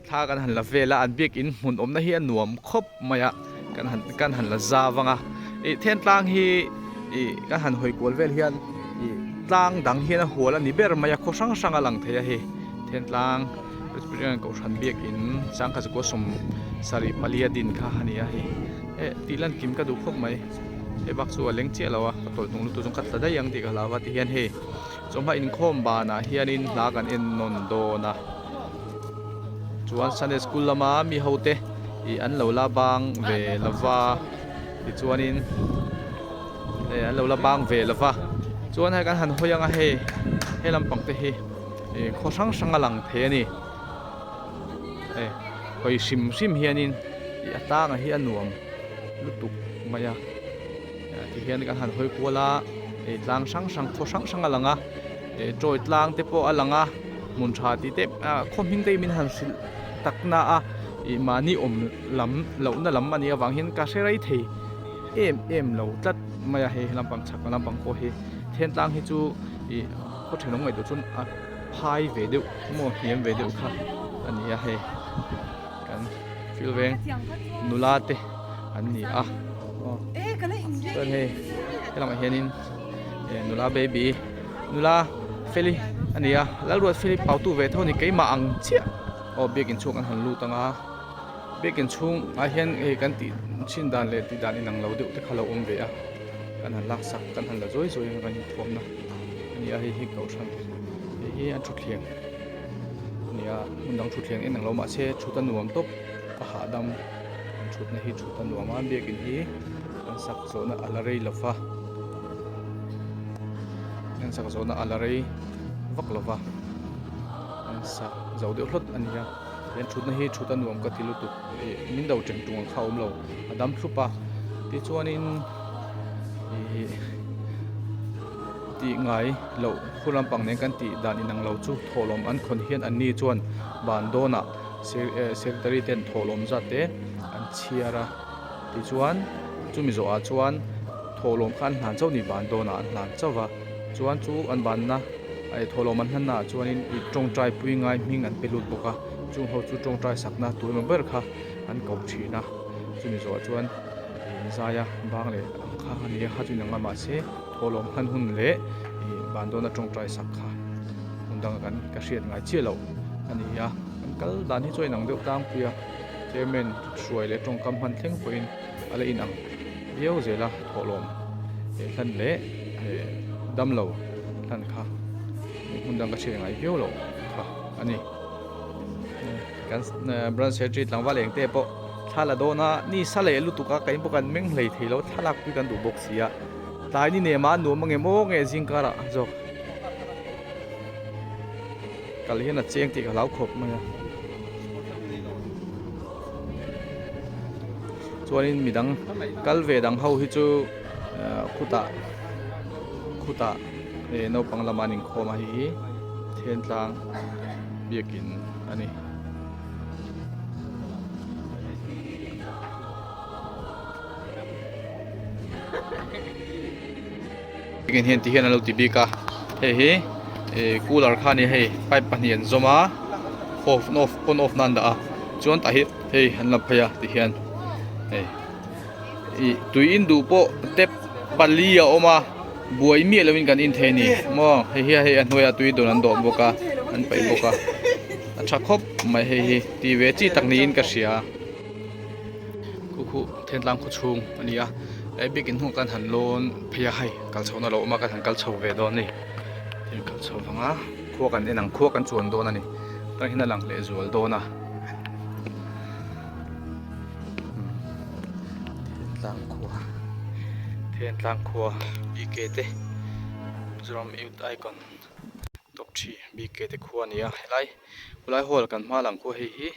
Thla kan han la vel a, an biakin hmun awmna hi a nuam khawp mai a, kan han kan han la zau ang a. Ih Thentlang hi ih kan han hawi kual vel hian ih tlang dang hian a hual a ni ber mai a, khaw hrang hrang a lang thei a hei. Thentlang Presbyterian Kohhran biakin Sangkha Zakua 74 a din kha a ni a hei. Eh tih lan kim ka duh khawp mai. Hei bak chu a leng chiah lo a, ka tawlh hnung lutuk chuan ka tla daih ang tih ka hlau a ti hian hei. Chawhma inkhawm banah hianin hla kan en nawn dawn a, chuan Sunday school lama mi ho te ih an lo la bang ve lo va, tichuanin eh an lo la bang ve lo va, chuan hei kan han hawi ang a hei he lampang te hi ih khaw hrang hrang a lang thei a ni, hei hawi hrim hrim hianin ih a tlangah hi a nuam lutuk mai a. Tihian kan han hawi kual a, ih tlang hrang hrang khaw hrang hrang a lang a, ih tawi tlang te pawh a lang a, hmun tha tih te ah khaw hming te hi min han hrilh tak na a, ih mahni awm lam lohna lam a nih avang hian ka hre rei thei em em lo tlat mai a, hei lampang chhak lampang pawh hi Thentlang hi chu ih khaw thenawm ngaihtuah chuan a phai ve deuh maw hniam ve deuh kha a ni a hei. Kan field veng nula te an ni a chuan hei helamah hianin nula baby nula feli a ni a Lalruat feli pautu ve tho a ni keimah ang chiah aw biakin chhung an han lut ang a biakin chhung ah hian hei kan tih chhin dan leh tih dan inang lo deuh te kha a lo awm ve a kan han laksak kan han la zuai zuai ang kan inthuamna a ni a hei hi kohhran hei hi an thutthleng. Nia hmun dang thutthleng en ang lo mahse thut a nuam tawp a hahdam an thutna hi thut a nuam a biakin hi an sak zawhna a la rei lo va an sak zawhna a la rei vak lo va an sak zo deuh hlawt a nia an thutna hi thut a nuam ka ti lutuk ih min do teng tung ang kha a awm lo a dam thlup a tichuanin ih. Tih ngai loh khu lampang nen kan tih dan inang lo chu thawhlawm an khawn hian anni chuan ban dawnah secretary ten thawhlawm zat te an chhiar a tichuan chumi zawhah chuan thawhlawm kha an hlan chauh a ni ban dawnah an hlan chauh va chuan chu an banna thawhlawm an hlannaah chuanin ih tawngtai pui ngai hming an pe lut bawk a chung ho chu tawngtai sakna tur emaw ber kha an ko thin a chumi zawhah chuan zaia bang leh ang kha a ni a kha chu inang a mahse. Thawhlawm hman hun leh ih van dawna tawngtai sak kha hmun danga kan ka hriat ngai chiah loh a ni a, kan kal dan hi chu a inang deuh tlangpui a, chairman hruai leh tawngkam hman thleng pawhin a la inang viau zel a, thawhlawm leh hlan leh eh damlo hlan kha hmun dang ka hriat ngai viau loh kha a ni. Kan branch secretary tlangval eng te pawh thla la dawn a, ni sa leh lutuk a, kei pawh kan meng hlei thei lo, thlalak pui kan duh bawk si a. Tlai ni nem a nuam ang em aw nge zing karah zawk kal hian a cheng tih ka hlau khawp mai a chuanin midang kal ve dang ho hi chu khutah khutah eh naupang lama an inkhawm a hei hi Thentlang biakin a ni. Biakin hian ti hian an lo ti bik a hei hi ih cooler kha a ni hei pipe pahnih an zawm a off off on off nan an dah a chuan tah hi hei an la phei a ti hian hei ih tui in duh pawh tap pali a awm a buai miah lovin kan in thei a ni maw hei hi hei a hnuaiah tui dawn an dawh bawk a an paih bawk a a tha khawp mai hei hi ti ve chi tak niin ka hria. Khu khu Thentlang khaw chhung a ni a he biakin hnungah khan han lawn phei a hei kal chhohna a lo awm a kan han kal chho ve dawn a ni kan kal chho vang a khua kan en ang khua kan chuan dawn a ni tah hian a lang leh zual dawn a Thentlang khua Thentlang khua BK te Mizoram Youth Icon top three BK te khua a ni a helai. Khulai hall kan hma lang khuh hei hi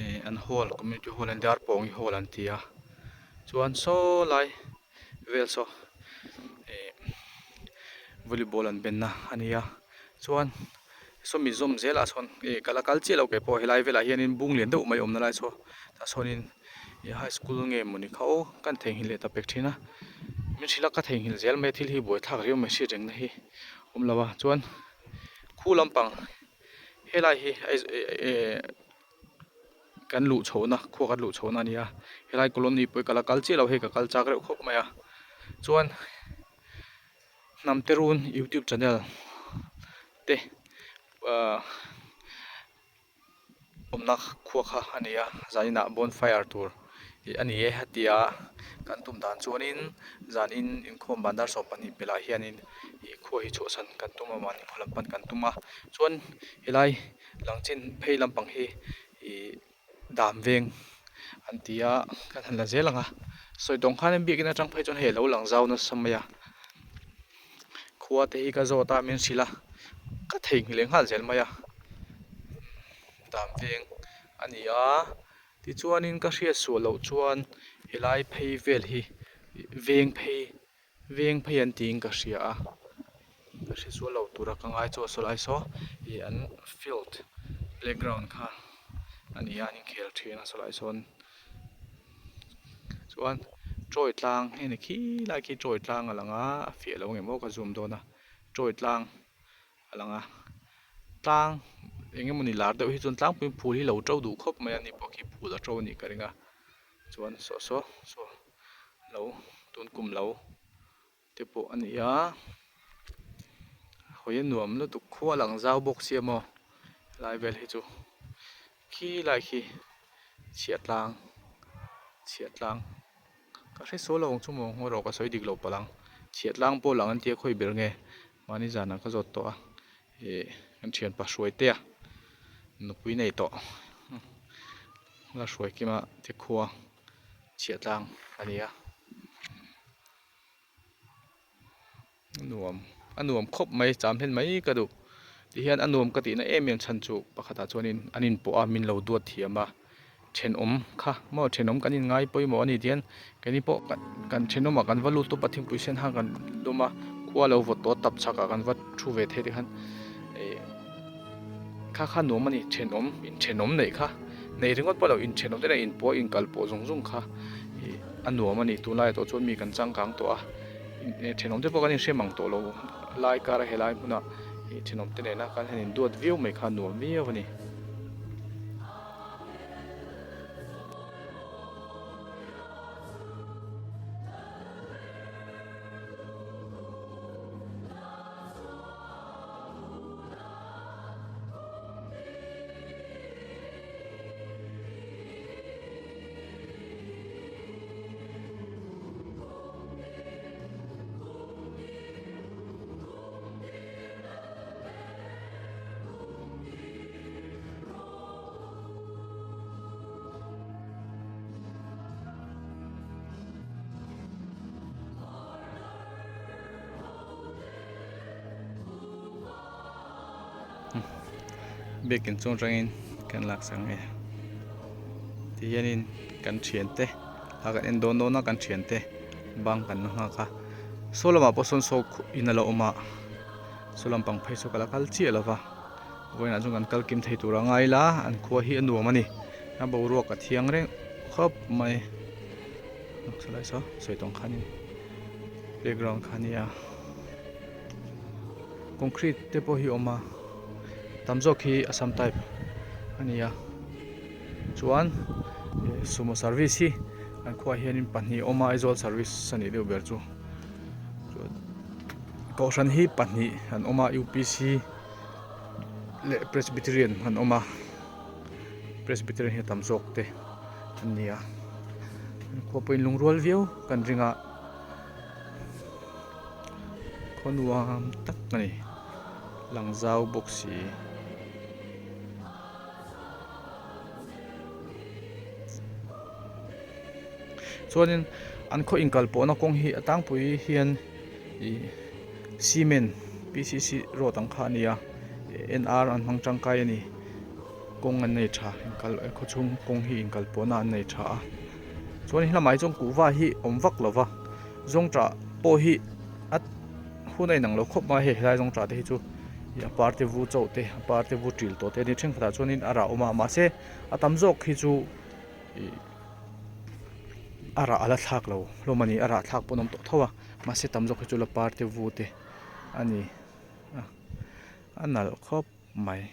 ih an hall community hall an Darpawngi hall an ti a chuan saw lai vel saw ih volleyball an benna a ni a chuan sawmi zawm zelah sawn ih ka la kal chiah lo keipawh helai velah hianin bung lian deuh mai awmna lai saw tah sawnin ih high school nge mawni kha aw kan theihnghilh leh ta pek thin a min hrilh a ka theihnghilh zel mai a thil hi buaithlak riau mai hriat rengna hi awm lo a chuan khu lampang. Helai hi kan luh chhohna khua kan luh chhohna a ni a helai colony pawh hi ka la kal chiah lo hei ka kal chak reuh khawp mai a chuan Hnamterun youtube channel te ahh awmna khua kha a ni a zaninah bonfire tur ih a ni e a ti a kan tum dan chuanin zanin inkhawm bandar 12 pelh ah hianin ih khua hi chhuahsan kan tum a mahni khaw lam pan kan tum a chuan helai lang chin phei lampang hi ih dam veng an ti a kan han la zel ang a sawi tawng khan biakin atang phei chuan hei a lo lang zau nasa mai a khua te hi ka zawt a min hrilh a ka theihnghilh leh nghal zel mai a dam veng a ni a tichuanin ka hriat suah loh chuan helai phei vel hi veng phei veng phei an tiin ka hria a ka hre sual lo tura ka ngai chu a saw lai saw ih an field playground kha a ni a an inkhel thin a saw lai sawn chuan chawi tlang hei ni khi lai khi chawi tlang a lang a a fiah lo ngemaw ka zoom dawn a chawi tlang a lang a tlang eng emawni lar deuh hi chuan tlangpui phul hi lo to duh khawp mai a ni pawh khi phul a to a nih ka ring a chuan saw saw saw lo tun kum lo te pawh a ni a hawi a nuam lutuk khua lang zau bawk sia maw helai vel hi chu khi lai khi chhiah tlang chhiah tlang ka hre sawi lo ang chu maw ngaw rawh ka sawi dik lo palh ang chhiah tlang pawh lang an tia khawi ber nge mahni zanah ka zawt tawh a ih kan thianpa hruai te a nupui nei tawh la hruai kima te khua chhiah tlang a ni a. Nuam a nuam khawp mai cham hlen mai ka duh tihian a nuam ka tihna em em chhan chu pakhatah chuanin an inpawh a min lo duat thiam a thenawm kha maw thenawm kan inngai pawimawh a ni tihian keini pawh kan thenawmah kan va lut tawp a thingpui sen hang kan lum a khua lo vawt tawh a tap chhakah kan va thu ve thei te khan ih kha kha nuam a ni thenawm inthenawm neih kha nei ringawt pawh lo inthenawm te leh inpawh inkal pawh zung zung kha ih a nuam a ni tunlaiah tawh chuan mi kan changkang tawh a thenawm te pawh kan inhre mang tawh lo lai kar a helai hmunah ih thenawm te nena kan han induat viau mai kha a nuam viau a ni. Biakin chung atangin kan laksak ang e tihianin kan thiante a kan en dawn dawn a kan thiante bang kan la nghak a saw lamah pawh sawn saw in a lo awm a saw lampang phei chu ka la kal chiah lo va vawiinah chuan kan kal kim thei tur a ngai la an khua hi a nuam a ni a boruak a thiang reng khawp mai saw lai saw sawi tawng khanin playground kha a nia. Concrete te pawh hi a awm a tam zawk hi assam type a ni a chuan sumo service hi an khuaah hianin pahnih a awm a Aizawl service a nih deuh ber chu chuan kohhran hi pahnih an awm a upc leh presbyterian an awm a presbyterian hi a tam zawk te an ni a an khua pawhin lungrual viau kan ring a. Khaw nuam tak a ni lang zau bawk si. Chuanin an khaw inkal pawhna kawng hi a tlangpui hian ih cement pcc road ang kha a ni a N R an hmang tangkai a ni kawng an nei tha inkal khaw chhung kawng hi inkal pawhna an nei tha a chuan helamah hi chuan kuhva hi awm vak lo va. Zawngṭah pawh hi a hun a inang lo khawp mai a hei helai zawngṭah te hi chu ih a par te vu chauh te a par te vu ṭil tawh te a ni thenkhatah chuanin a rah awm a mahse a tam zawk hi chu ih a rah a la thlak lo hlawm a ni a rah thlak pawh an awm tawh tho a mahse tam zawk hi chu la par te vu te a ni a a nalh khawp mai.